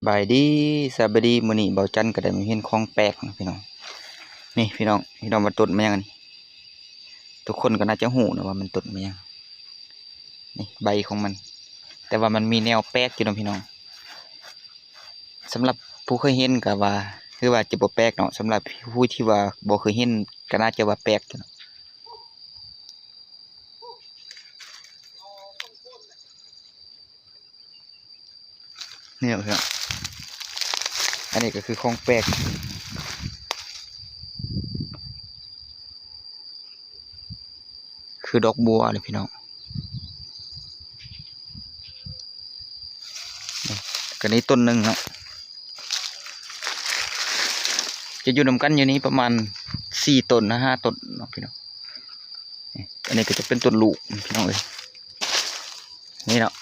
ບາຍດີ ສະບາຍດີ ມື້ນີ້ເບົາຈັນກໍໄດ້ມາເຫັນຂອງແປກເນາະພີ່ນ້ອງ. ນີ້ພີ່ນ້ອງ ພີ່ນ້ອງວ່າຕົ້ນແມ່ນຫຍັງອັນນີ້? ທຸກຄົນກໍໜ້າຈະຮູ້ນະວ່າມັນຕົ້ນແມ່ນຫຍັງ. ນີ້ໃບຂອງມັນ ແຕ່ວ່າມັນມີແນວແປກຢູ່ເນາະພີ່ນ້ອງ. ສຳລັບຜູ້ເຄີຍເຫັນກໍວ່າ ຄືວ່າຈະບໍ່ແປກເນາະ, ສຳລັບຜູ້ທີ່ວ່າບໍ່ເຄີຍເຫັນກໍໜ້າຈະວ່າແປກຢູ່ເນາະ. ນີ້ເນາະພີ່ນ້ອງ ອັນນີ້ກໍຄືຂອງແປກ ຄືດອກບົວເລີຍພີ່ນ້ອງ. ນີ້ ກໍນີ້ຕົ້ນໜຶ່ງເນາະ ຈະຢູ່ນຳກັນຢູ່ນີ້ປະມານສີ່ຕົ້ນ ຫ້າຕົ້ນເນາະພີ່ນ້ອງ. ນີ້ ອັນນີ້ກໍຈະເປັນຕົ້ນລູກພີ່ນ້ອງເອີຍ. ນີ້ເນາະ